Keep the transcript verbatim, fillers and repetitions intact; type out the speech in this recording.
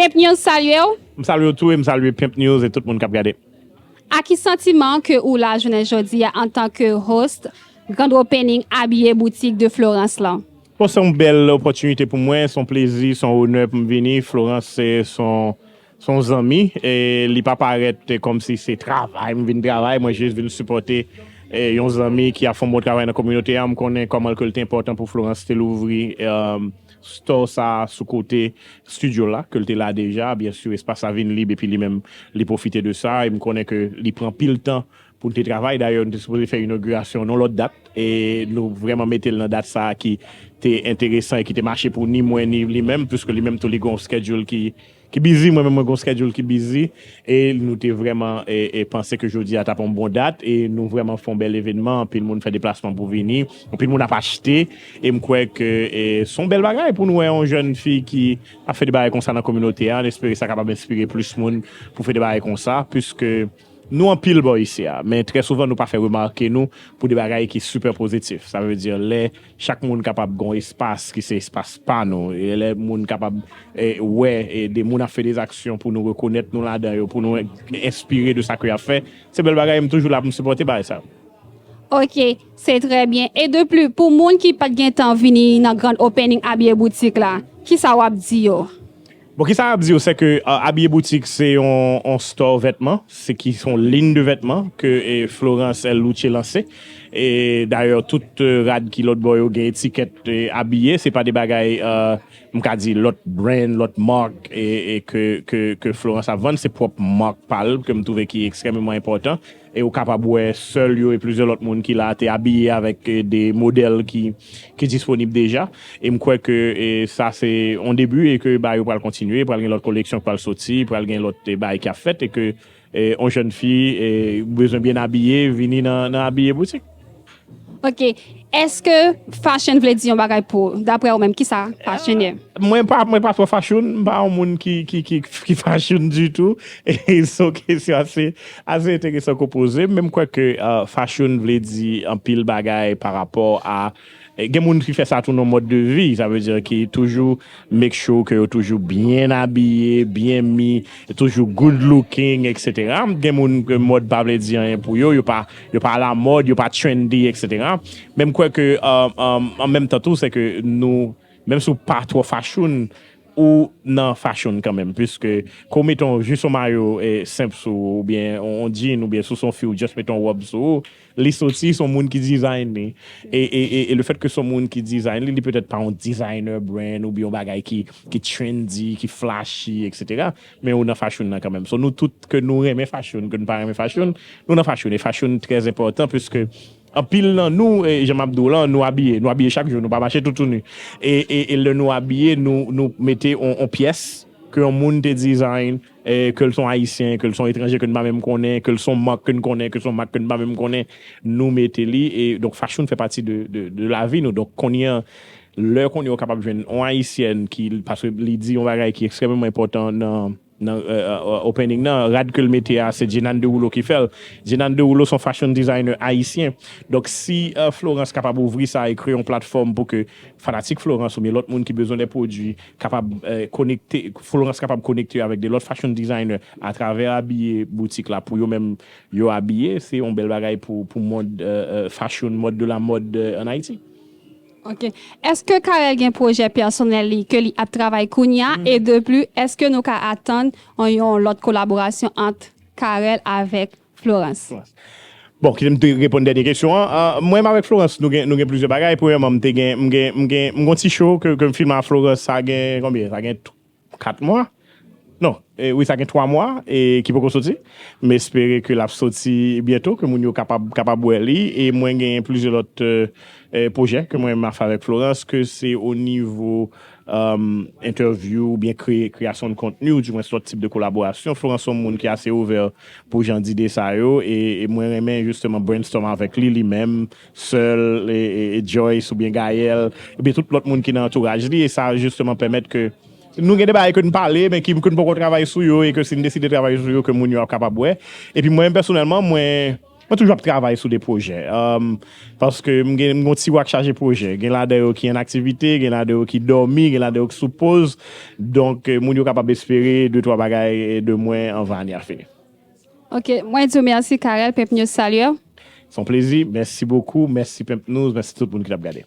Pimp News salye w. M salye w tou e m salye Pimp News e tout moun k ap gade. A ki santiman ke ou la jounen jodi a antanke host Grand Opening Abiye Boutique de Florence lan? Bon, se yon bèl opòtinite pou mwen, se yon plezi, se yon onè pou m vini. Florence se se yon se yon zanmi, e li pa parèt kòmsi se travay m vin travay, mwen jis vin sipòte e, yon zanmi ki ap fè yon bon travay nan kominote a. M konnen kòman ke l te enpòtan pou Florence te louvri e, store sa sou kote studio la, ke l te la deja. Byen si, espas la vin lib epi li menm, li pwofite de sa. E m konnen ke li pran pil tan pou n te travay. Dayè, nou te sipoze fè inogirasyon nan lòt dat. E nou vrèman mete l nan dat sa ki te enteresan e ki te mache pou ni mwen ni li menm, puiske li menm tou li gen yon schedule ki ki bizi, mwen menm mwen gen yon schedule ki bizi, e nou te vrèman e, e panse ke jodi a t ap yon bon dat, e nou vrèman fè yon bèl evènman, anpil moun fè deplasman pou vini, anpil moun ap achte, e m kwè ke e, se yon bèl bagay pou nou wè yon jèn fi ki ap fè de bagay konsa nan kominote a, n espere sa kapab enspire plis moun pou fè de bagay konsa, puiske nou anpil bò isi a, men trè souvan nou pa fè remake nou pou de bagay ki sipè pozitif. Sa vle di lè chak moun kapab gen yon espas ki se espas pa nou, e lè moun kapab e, wè e, de moun ap fè de aksyon pou nou rekonèt nou ladan yo, pou nou enspire de sa ke y ap fè, se bèl bagay, m toujou la pou m sipòte bagay sa. Ok, se trè byen. E de pli, pou moun ki pa t gen tan vini nan grand opening Abiye Boutique la, kisa w ap di yo? Bon, kisa m ap di yo, se ke uh, Abiye Boutique se yon, yon store vètman, se ki se yon ligne de vêtements ke e, Florence El Luce lanse. E dayè, tout uh, rad ki lòt bò yo gen etikèt e, Abiye, se pa de bagay uh, m ka di lòt brand, lòt mark e, e ke, ke, ke Florence ap vann, se pwòp mark pa l ke m twouve ki ekstrèmeman enpòtan. E ou kapab wè sèl yo e plizyè lòt moun ki la te abiye avèk e, de modèl ki, ki disponib deja. E m kwè ke e, sa se yon debi e ke ba yo pral kontinye, pral gen lòt koleksyon ki pral soti, pral gen lòt e, bagay ki ap fèt e ke e, yon jèn fi e, bezwen byen abiye, vini nan, nan Abiye Boutique. Ok. Èske fashion vle di yon bagay pou ou? Daprè ou menm, kisa fashion ye? Mwen pa mwen pa twò fashion, m pa yon moun ki ki ki ki fashion ditou. E se yon kesyon ase ase enteresan ke w poze m, men m kwè ke uh, fashion vle di anpil bagay pa rapò a e, gen moun ki fè sa tou nan mòd de vi, sa vle di ki toujou make sure ke yo toujou byen abiye, byen mi, toujou good looking, et cetera. Gen moun ke mòd pa vle di anyen pou yo, yo pa yo pa alamòd, yo pa trendy, et cetera. Men m kwè ke uh, um, an menm tan tou, se ke nou, menm si w pa twò fashion, ou nan fashion kanmenm, puiske ke w mete yon jis yon mayo e, senp sou ou, oubyen yon jean, oubyen sou se yon fi w just mete yon wòb sou ou, li soti se yon moun ki design li. E, e, e, e le fèt ke se yon moun ki design li, li petèt pa yon designer brand oubyen yon bagay ki, ki trendy, ki flashy, et cetera. Men ou nan fashion nan kanmenm. So nou tout, ke nou renmen fashion, ke nou pa renmen fashion, nou nan fashion. E fashion trè enpòtan, puiske anpil nan nou, e, jan m ap di w lan, nou abiye. Nou abiye chak jou, nou pa mache toutouni. E, e, e lè nou abiye, nou, nou mete yon, yon pyès ke yon moun te design, e, ke l se yon Ayisyen, ke l se yon etranje ke n pa menm konnen, ke l se yon mark ke n konnen, ke l se yon mark ke n pa menm konnen, nou mete li. E donk, fashion fè pati de, de, de lavi nou. Donk, kounye a, lè kounye a w kapab jwenn yon Ayisyèn ki, paske li di yon bagay ki ekstrèmeman enpòtan nan, nan uh, uh, opening nan, rad ke l mete a, se Jenan Derouleau ki fè l. Jenan Derouleau se yon fashion designer ayisyen. Donk, si uh, Florence kapab ouvri sa e kreye yon platfòm pou ke fanatik Florence oubyen lòt moun ki bezwen de pwodui kapab eh, konekte, Florence kapab konekte avèk de lòt fashion designer atravè abiye boutik la pou yo menm yo abiye, se yon bèl bagay pou, pou mòd eh, eh, fashion, mòd de la mòd eh, an Ayiti. Ok. Èske Carel gen pwojè pèsonèl li ke li ap travay kounye a? E de pli, èske nou ka atann yon, yon lòt kolaborasyon ant Carel avèk Florence? Bon, kite m te reponn dènye kesyon an. Ah, mwen menm avèk Florence, nou gen, nou gen plizyè bagay. Premyèman, m te gen, m gen, m gen, m gen yon ti show ke, ke m filme ak Florence, sa gen konbyen? Sa gen t- kat mwa? Non, e, wi, sa gen twa mwa e ki poko soti. M espere ke l ap soti byento, ke moun yo kapab, kapab wè li. E mwen gen plizyè lòt eh, eh, pwojè ke mwen menm ap fè avèk Florence, ke se o nivo um, entèvyou oubyen kreye, kreyasyon de kontni, ou dimwen lòt tip de kolaborasyon. Florence se yon moun ki ase ouvè pou jan dide sa yo, e, e mwen renmen jisteman brainstorm avèk li, li menm, sèl, e, e, e Joyce oubyen Gaël, oubyen tout lòt moun ki nan antouraj li, e sa jisteman pèmèt ke nou gen de bagay ke n pale, men ki, ke n poko travay sou yo, e ke si n deside travay sou yo, ke moun yo ap kapab wè. Epi mwen menm pèsonèlman, mwen, Mwen toujou ap travay sou de pwojè. Um, paske m gen m gon tiwa k chaje pwojè. Gen ladan yo ki an aktivite, gen ladan yo ki dòmi, gen ladan yo ki sou poz. Donk, eh, moun yo kapab espere de twa bagay de mwen anvan ane a fini. Ok, mwen di w mèsi Carel, Pep News salye w. Se yon plezi. Mèsi bokou. Mèsi Pep News. Mèsi tout moun ki t ap gade.